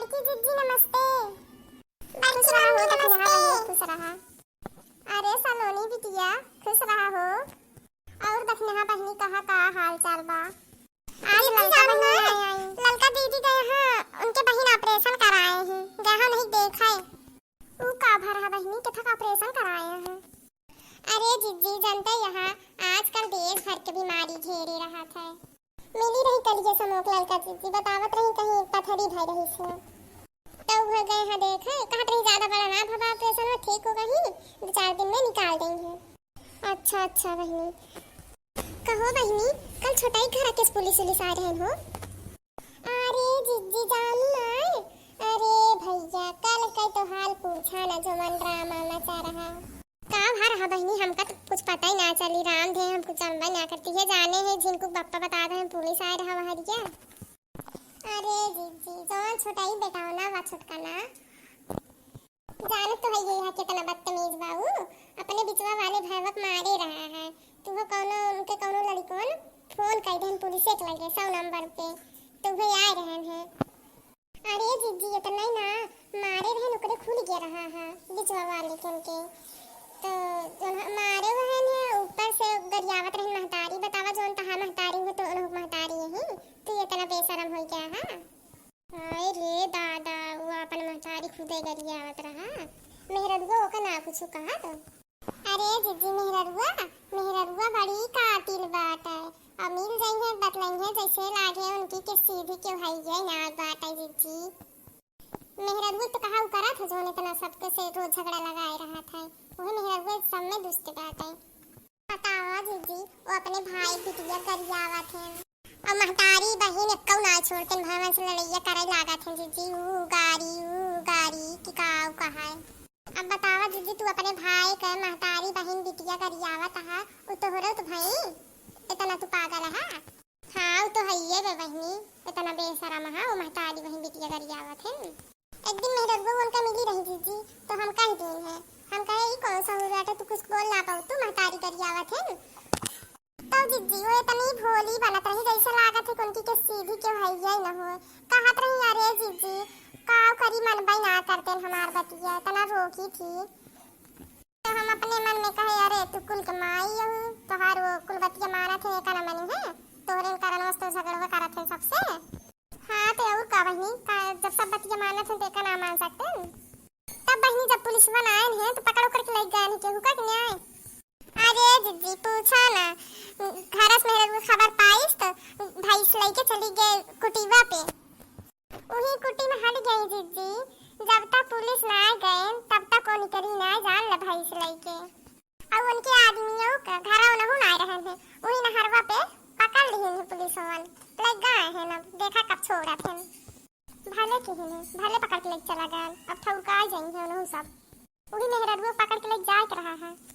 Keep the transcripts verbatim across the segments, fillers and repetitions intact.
की जिज्जी नमस्ते। खुश रहा हो दखिनहा बहिनी, खुश रहा। अरे सलोनी बिटिया, खुश रहा हो। और दखिनहा बहिनी, कहा का हाल चाल बा? आज ललका बहिनी ना, आई। ललका दीदी गए हैं, उनके बहिन operation कराए हैं, गए हैं नहीं देखे। ऊ का भर है बहिनी, किथा का operation कराए हैं? अरे जिज्जी, जनते यहाँ आजकल देश भर के बीमारी घेरे रहत है। मिली रही कलिए समोक ललका जिज्जी, बतावत रही कहीं पथरी भई रही से। तो वह गए हैं देखे, कहत रही ज्यादा बड़ा ना भवा operation, वो ठीक हो गई, दो चार दिन में निकाल देंगे। अच्छा, अच्छा बहिनी। कहो बहिनी, कल छोटाई घर के पुलिस उलिस आए रहन हो? अरे जिज्जी जानू ना, अरे भैया, कल के तो हाल पूछा ना, जो मन ड्रामा मचा रहा। का भा रहा बहिनी, हमका तो कुछ पता ही ना चली, राम धे हम कुछ जानबे ना करती है, जाने है झिनकू बप्पा बता रहे हैं, पुलिस आए रहा वहाँ दिया। अरे जिज्जी, जौन छोटाई बेटा हो ना, वा छोटका ना, जानत तो है ये है कितना बदतमीज बा ऊ, अपने बिचवा वाले भैया के मारे रहा है। तू हो कौनो, उनके कौनो लड़िकवन फोन कर देन पुलिस के लगे सौ नंबर पे, तो वे आए रहन हैं। अरे जिज्जी, इतना ही ना, मारे रहन ओकरे खुल गया रहा है बिचवा वाले के उनके। तो जौन मारे रहन है, ऊपर से गरियावत रहन महतारी, बतावा जौन तहा महतारी हो तो उन्हों महतारी यही, तू इतना बेशरम हो गया है। हाय रे दादा, वो अपन महतारी खुदे गरियावत रहा। मेहररुआ ओका ना कुछ कहा तो। अरे जिज्जी मेहररुआ, मेहररुआ बड़ी कातिल बाटे। अब मिल जइहे, बतलइहे, जैसे लागे उनकी के सीधी के भैया ना बाटे जिज्जी। मेहररुआ तो कहा उ करत है जौन इतना सबके से रोज झगड़ा लगाए रहत है। वही मेहररुआ सब में दुष्ट बाटे। बतावा जिज्जी, वो अपने भाई बिटिया गरियावत हैं। और महतारी बहिन एक्कौ ना छोड़ते, भवन से लड़ैया करे लागत हैं जिज्जी, ऊ गारी, ऊ गारी, कि का ऊ कहा है। अब बतावा जिज्जी, तू अपने भाई के महतारी बहिन बिटिया गरियावत है, उ तोहरो तो भाई, इतना तू पागल है? हाँ, उ तो है ये बे बहिनी, इतना बेशरम है, वो महतारी बहिन बिटिया गरियावत है। एक दिन मेहररुआ उनका मिली रही जिज्जी, तो हम कह दीन है, हम कहे, "ई कौन सा हुआ बेटा, तू कुछ बोल ना पाऊ, तू महतारी गरियावत है।" तो जिज्जी वो इतनी भोली बनत रही, जैसे लागत है कि उनकी के सीधी के भैया ही न हो। कहत रही, "अरे जिज्जी, का करी, मनबे ना करते हमार बतिया, इतना रोकी थी।" तो हम अपने मन में कहे, "अरे तू कुल के माई हऊ, तोहार वो कुल बतिया मानत है, एका ना मनी है, तोहरे कारण वस्तु झगड़वा करत है सबसे।" हाँ, तो और का बहिनी, का जब सब बतिया मानत हैं, तो एका ना मान सकते हैं? तब बहिनी, जब पुलिस वाला आए हैं, तो पकड़ उकड़ के ले गए हैं, केहू का कि नहीं आए? अरे जिज्जी, पूछा ना, घर से मेहररुआ खबर पाइस, तो भैंस लेके चली गए कुटीवा पे। वही कुटी में हट गई जिज्जी, जब तक पुलिस ना आ गए, तब तक वो निकली ना, जान ले भैंस लेके। और उनके आदमियों का घर उनहु ना रहन है, वही नहरवा पे पकड़ लिहिन है पुलिस वालन, ले गए हैं, अब देखा कब छोड़त हैं। भले किहिन है, भले पकड़ के ले चला गए, अब ठौका जाई हैं उनहु सब। वही मेहररुआ पकड़ के ले जाए के रहा है।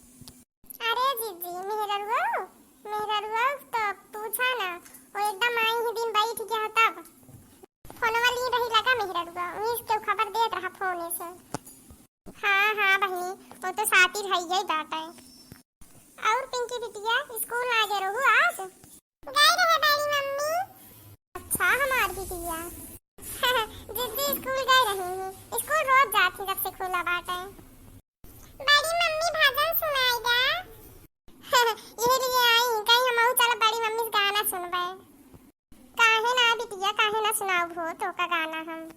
अरे जिज्जी, मेहररुआ, मेहररुआ तो पूछा ना, वो एकदम आई ही दिन बैठ गया तब। फोनवा ली रही लगा मेहररुआ, वहीं से केहू खबर देत रहा फोने से। हाँ, हाँ बहिनी, वो तो सातिर है यही बात है। और पिंकी बिटिया, स्कूल ना गए रहू आज? गए रहे बड़ी मम्मी। अच्छा हमार बिटिया। जिज्जी स्कूल गए रही हैं, स्कूल रोज जात ही जब से खुला बाटे। बड़ी मम्मी भजन सुनाई दा। यही लिए आई, कहीं हमहू चल बड़ी मम्मी से गाना सुनबे। काहे ना बिटिया, काहे ना सुनाऊ हो तो का गाना हम।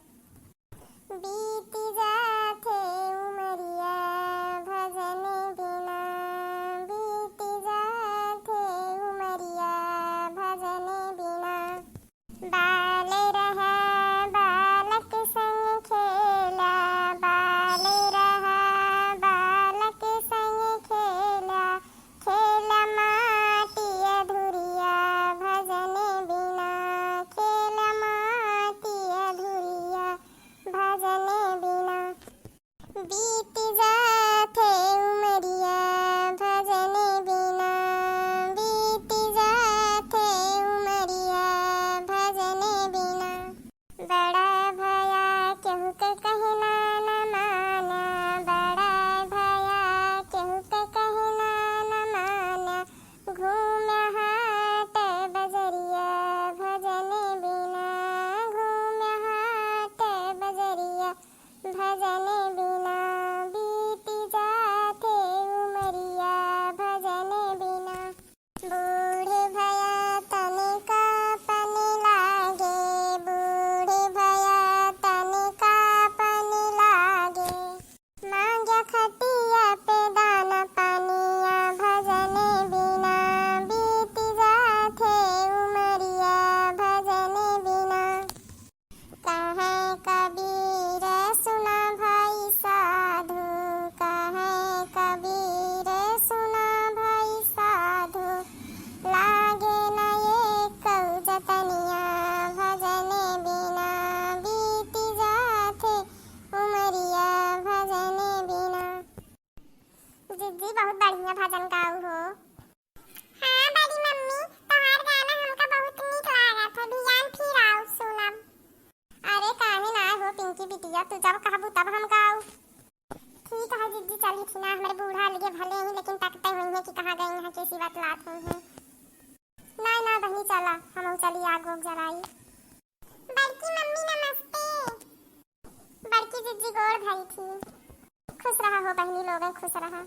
बीत जाथे उमरिया भजन बिना, बीत जाथे उमरिया भजन बिना। बाल रहा बालक संग खेला, बाल रहा बालक संग खेला, खेल माटी अधुरिया भजन बिना, खेल माटी अधुरिया। कबीर सुना भाई साधु, कहे कबीर सुना भाई साधु, लागे न एक जतनिया भजन बिना, बीत जाथे उमरिया भजन बिना। जिज्जी बहुत बढ़िया भजन गाऊ हो। हाँ बड़ी मम्मी, तोहार गाना हमका बहुत नीक लागत है, बिहान फिर आउब सुनब। अरे काहे ना हो पिंकी बिटिया, तू जब कहबू तब हम गाउब। ठीक है जिज्जी, चली थी ना, हमरे बूढ़ा अलगे भले ही, लेकिन तकते हुई हैं कि कहाँ गई हैं, कैसी बतलात हुई हैं। ना ना बहनी चला, हम चली आग उग जलाई। बड़की मम्मी नमस्ते। बड़की जिज्जी गोड़ धरी थी। खुश रहा हो बहनी लोगन, खुश रहा।